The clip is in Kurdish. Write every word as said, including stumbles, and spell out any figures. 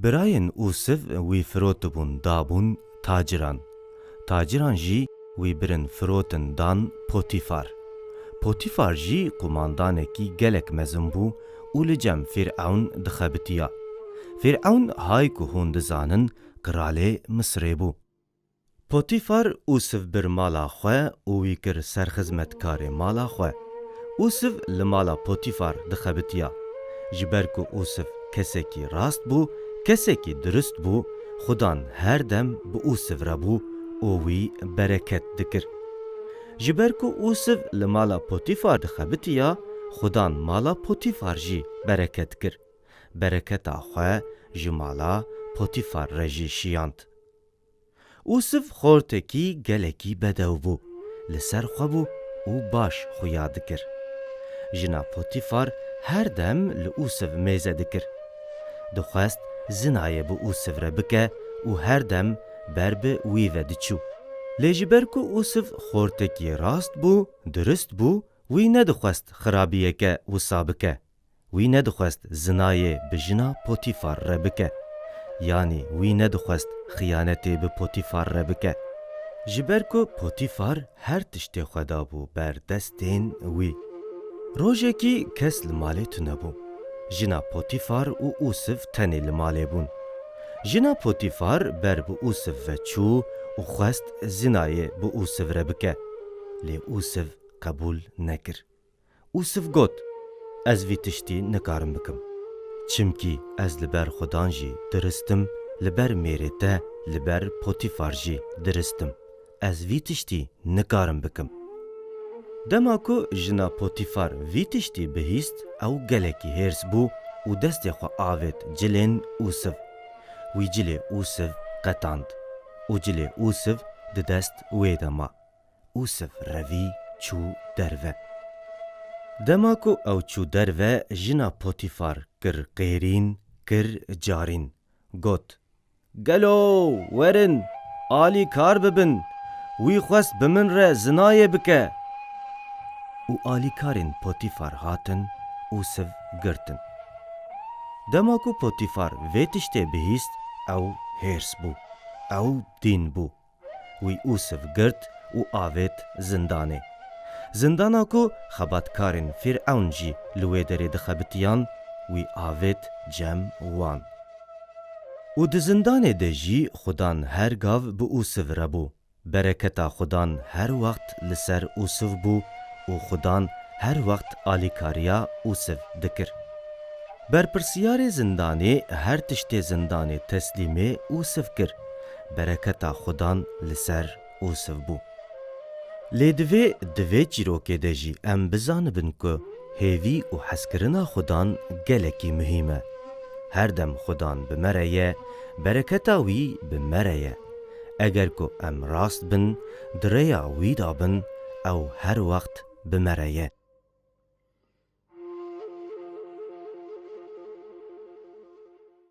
Birayên Ûsiv wî firotibûn dabûn taciran. Taciran jî wî birin firotin dan Potîfar. Potîfar jî qumandanekî gelek mezin bû û li cem Fîr'ewn dixebitiya. Fîr'ewn, hay ku hûn dizanin, qiralê Misirê bû. Potîfar Ûsiv bir mala xwe û wî kir serxizmetkarê mala xwe. Ûsiv li mala Potîfar dixebitiya. Ji ber ku Ûsiv kesekî rast bû, kesekî dirust bû, Xudan her dem bi Ûsiv re bû û wî bereket dikir. Ji ber ku Ûsiv li mala Potîfar dixebitiya, Xudan mala Potîfar jî bereket kir. Bereketa xwe ji mala Potîfar re jî şiyand. Ûsiv xortekî gelekî bedew bû, li ser xwe bû û baş xuya dikir. Jina Potîfar her dem li Ûsiv mêze dikir. Dixwest zinayê bi Ûsiv re bike û her dem ber bi wî ve diçû. Lê ji ber ku Ûsiv xortekî rast bû, dirust bû, wî nedixwest xirabiyeke wisa bike. Wî nedixwest zinayê bi jina Potîfar re bike. Yanî wî nedixwest xiyanetê bi Potîfar re bike. Ji ber ku Potîfar her tiştê xwe dabû ber destên wî. Rojekî kes li malê tune bû. Jina Potîfar û Ûsiv tenê li malê bûn. Jina Potîfar ber bi Ûsiv ve çû û xwest zinayê bi Ûsiv re bike. Lê Ûsiv qebûl nekir. Ûsiv got, "Ez vî tiştî nikarim bikim. Çimkî ez li ber Xudan jî dirist im, li ber mêrê te, li ber Potîfar jî dirist im. Ez vî tiştî nikarim bikim." Dema ku jina Potîfar vî tiştî bihîst, ew gelekî hêrs bû û destê xwe avêt cilên Ûsiv. Wî cilê Ûsiv qetand û cilê Ûsiv di dest wê de ma. Ûsiv revî çû derve. Dema ku ew çû derve, jina Potîfar kir qêrîn, kir carîn. Got, "Gelo, werin, alîkar bibin, wî xwest bi min re zinayê bike." Û alîkarên Potîfar hatin, Ûsiv girtin. Dema ku Potîfar vê tiştê bihîst, ew hêrs bû, ew dîn bû. Wî Ûsiv girt û avêt zindanê. Zindana ku xebatkarên Fîr'ewn jî li wê derê dixebitiyan, wî avêt cem wan. Û di zindanê de jî Xudan her gav bi Ûsiv re bû. Bereketa Xudan her wext li ser Ûsiv bû û Xudan her wext alîkariya Ûsiv dikir. Berpirsiyarê zindanê her tiştê zindanê teslîmê Ûsiv kir. Bereketa Xudan li ser Ûsiv bû. Lê divê di vê çîrokê de jî em bizanibin ku hêvî û hezkirina Xudan gelekî muhîm e. Her dem Xudan bi me re ye, bereketa wî bi me re ye. Eger ku em rast bin, di rêya wî de bin, ew her wext bi me re ye.